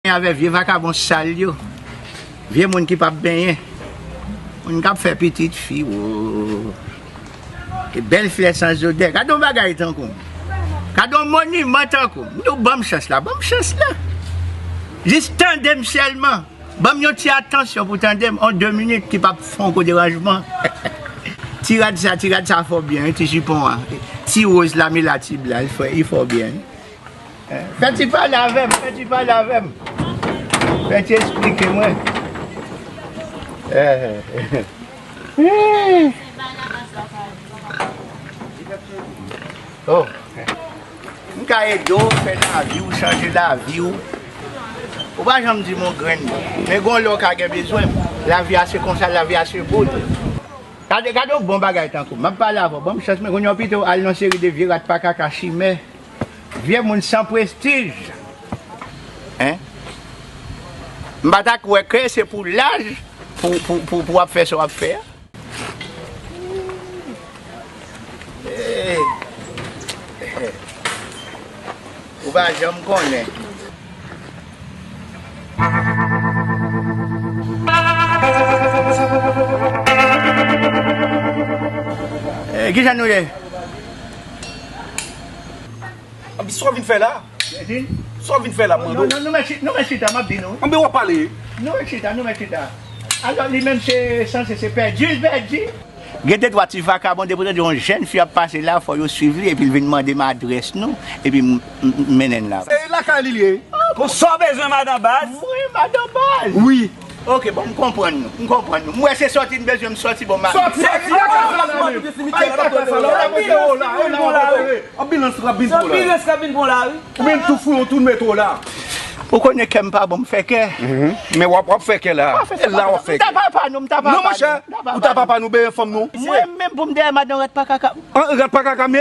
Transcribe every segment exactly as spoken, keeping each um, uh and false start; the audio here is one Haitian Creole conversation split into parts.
Avè vye vakabon sal yo. Vye moun ki p ap benyen. Moun k ap fè pitit fi, wo. E bèl flè san zodè. Gade yon bagay tankou m. Gade yon moniman tankou m. M di w ban m chans la. Ban m chans la. Jis tande m sèlman. Ban m yon ti atansyon pou tande m. On de minit ki p ap fè yon gwo deranjman. Ti rad sa, ti rad sa fè w byen, wi, ti jipon an. Ti woz la, milatib la, li fè, li fè w byen, wi. Fè ti pale avè m, fè ti pale avè m. Fè ti esplike mwen. Oh. M ka ede w fè lavi w, chanje lavi w. Ou pa janm di m yon grenn. Men gon lè w ka gen bezwen m. Lavi a se konsa, lavi a se bout. Gade, gade yon bon bagay tankou m. M ap pale avè w. Ban m chans, men kounye a w pito al nan seri de vye rat pa kaka chimè. Vye moun san prestij. Hein? M pa ta kwè ke se pou laj pou, pou, pou, pou w ap fè sa w ap fè a. Hey. Ou pa janm konnen. Eh, kijan nou ye? Anpi, sa w vin fè la? Sa w vin fè la, mwen? Non, non, nou mèt chi-, nou mèt chita, m ap di nou. Anpi, w ap pale. Nou mèt chita, nou mèt chita. Alò, li menm se sanse se pèdi, l pèdi. Gen de twa ti vakabon, depi w tande yon jèn fi ap pase la, fò yo swiv li, epi l vin mande m adrès nou, epi m, m, m mennen l la. E lakay li l ye? Bon, sa w bezwen, madan Baz? Mwen, madan Baz? Wi. Ok, bon, m konprann nou, m konprann nou. M wè se sòti n bezwen m sòti, bon, m ale. Sòti, sòti, lakay sa la menm. Ay, lakay sa la, w la mete w la, w la mete w. Anbilans la vin pou la. Anbilans la vin pou la, wi. Ou menm tou fou, yon tou mete w la. Ou konnen kè m pa bon, m fè kè. Men w ap, w ap fè kè la. E la w ap fè kè. M ta papa nou, m ta papa nou. Non, monchè, ou ta papa nou, benyen fanm nou. Mwen menm pou m dèyè madan rat pa kaka. An, rat pa kaka, men.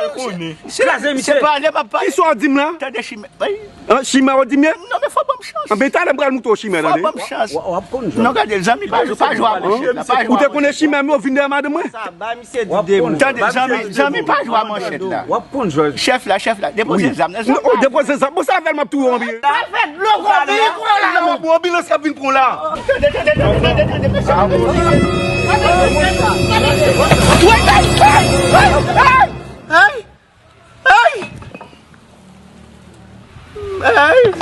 Kraze misye. Se pale m ap pale. Kisa w di m la? Tande chimè. An, chimè w di m ye? Non, men fò ban m chans. Anben, talè m pral moutre w chimè, tande. Fò ban m chans. W ap konn jwè. Non, gade, zanmi, pa jwe, pa jwe a manchèt la, pa jwe a manchèt la. Ou te konnen chimè, men w vin dèyè madanm mwen. Tande, zanmi, zanmi, pa jwe a manchèt la. W ap konn jwè. Chèf la, chèf la, depoze zam nan. Non, depoze zam. Bon, sa fè l m ap touye w anpi. Sa fè dlo konnen konnen la. Bon, anbilans k ap vin pran w la. Tande, tande, tande, tande, tande, mesye. Hey! Hey! Hey!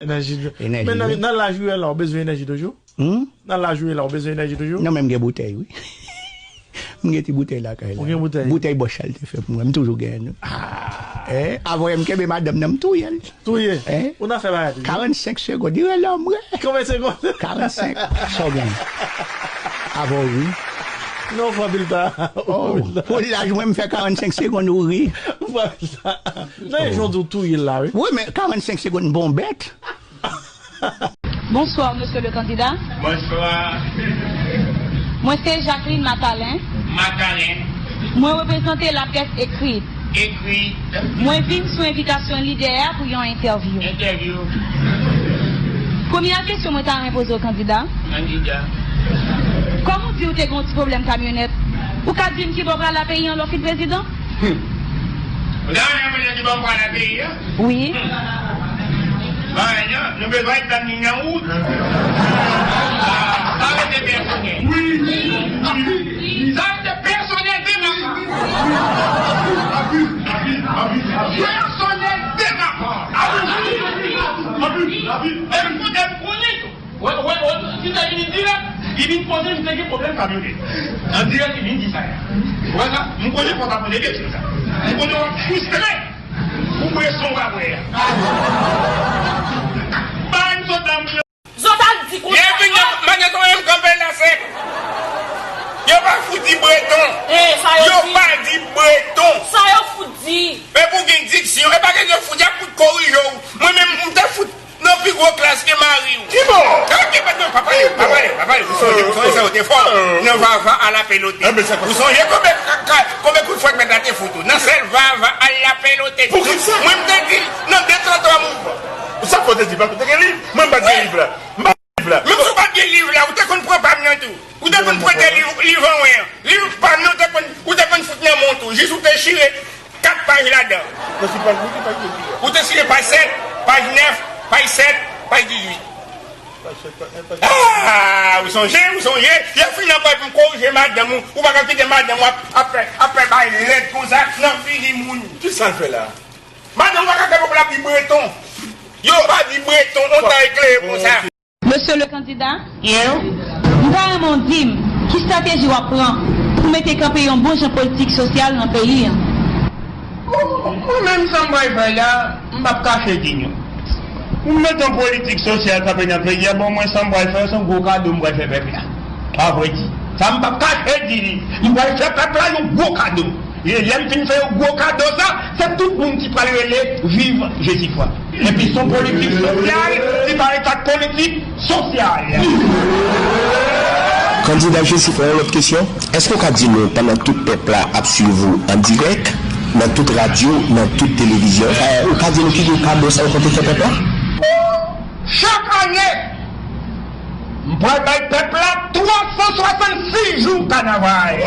Enèji toujou. Men nan, nan laj ou ye la, ou bezwen enèji toujou? Hmm? Nan laj ou ye la, ou bezwen enèji toujou? Non, men m gen boutèy, wi. M gen ti boutèy lakay la. Ou gen boutèy? Boutèy bò chal te fè pou mwen, m toujou genyen nou. Ah. Eh, avan m kenbe madanm nan, m touye l. Touye. Eh? Ou nan fè bagay toujou? Karannsenk segonn, li rele m, wi. Konbyen segonn? Karannsenk. Sa w gen? Avan w ri. Non, w fè anpil tan. Oh, pou laj mwen, m fè karannsenk segonn, ou ri. W fè anpil tan. Non, e jan w di w touye l la, wi. Wi, men karannsenk segonn, bon bèt. Bonsoir, monsieur le candidat. Bonsoir. Mwen se Jacqueline Matalin. Matalin. Mwen reprezante laprès ekrit. Ekrit. Mwen vin sou envitasyon lidè a pou yon entèvyou. Entèvyou. Premyè kesyon mwen ta renmen poze w, kandida. Kandida. Kòm ou di w te gen yon ti pwoblèm kamyonèt, ou ka di m ki bò w prale a peyi an lè w fin prezidan? Hmm. Ou ta renmen konnen ki bò m prale a peyi an? Wi. Bagay nan, nou bezwen ekzamine nan wout. Sa rete pèsonèl. Wi, wi, wi. Sa rete pèsonèl demen. Pèsonèl demen. Epi kote m konnen tou. Wè, wè, wè, ti sa vini dirèk, li vin poze, li te gen pwoblèm kamyonèt. An dirèk, li vin di sa. Wè sa, m konnen fò w ta poze kesyon sa. M konnen w ap fristre pou presyon w ap wè a. Bay m sot la, m Zòt al di konsa. Byenvini, manyen sa yo m kanpe la sèk. Yo pa fout di breton. Eh, sa yo di. Yo pa di breton. Sa yo fout di. E pou gen diksyon, e pa kesyon fout, y ap fout korije w. Mwen menm, m te fout nan pi gwo klas ke mari w. Ki bò? Gade ki pa, non, pa pale, pa pale, pa pale. Ou sonje, ou sonje sa yo te fè w nan vava a la pelote. Ou sonje konbyen ka, ka, konbyen kout fwèt mèt la te fout ou? Nan sèl vava a la pelote. Poukisa? Mwen, m te di l nan de twa twa mouvman. Sa fò te di, pa te gen liv? Mwen, m pa t gen liv la. M pa t gen liv la. Menm si w pa t gen liv la, ou te konn pran pa m nan tou. Ou te konn prete liv, liv anwen an. Liv pa m nan, ou te konn, ou te konn fout nan mont ou. Jis ou te chire kat paj ladan. Nan ki paj, nan ki paj te chire? Ou te chire paj sèt, paj nèf, paj sèt, paj dizuit. Paj sèt, paj nèf, paj dizuit. Ah, ou sonje, ou sonje. Lè fin nan paj pou korije madanm ou, ou pa ka kite madanm ou ap, ap fè, ap fè bay lèd konsa nan figi moun. Ki sa l fè la? Madanm ou pa ka fè pèp la pi breton. Yo pa di breton, on tan eklere konsa. Mesye le kandida, m ta renmen w di m ki estrateji w ap pran pou mete kanpe yon bon jan politik sosyal nan peyi a. Mwen menm sa m pral fè la, m p ap kache di nou. Pou m mete yon politik sosyal kanpe nan peyi a, bon, mwen sa m pral fè, se yon gwo kado m pral fè pèp la. A vrè di, sa m p ap kache di li, m pral fè pèp la yon gwo kado. E lè m fin fè yon gwo kado sa, se tout moun ki pral rele viv Jesifwa. Epi se yon politik sosyal ki pale ak politik sosyal. Kandida Jesifwa, yon lòt kesyon. Èske w ka di nou, pandan tout pèp la ap swiv ou an dirèk, nan tout radyo, nan tout televizyon, ou ka di nou ki gwo kado sa w konte fè pèp la? Chak ane, m pral bay pèp la twa san swasannsis jou kanaval.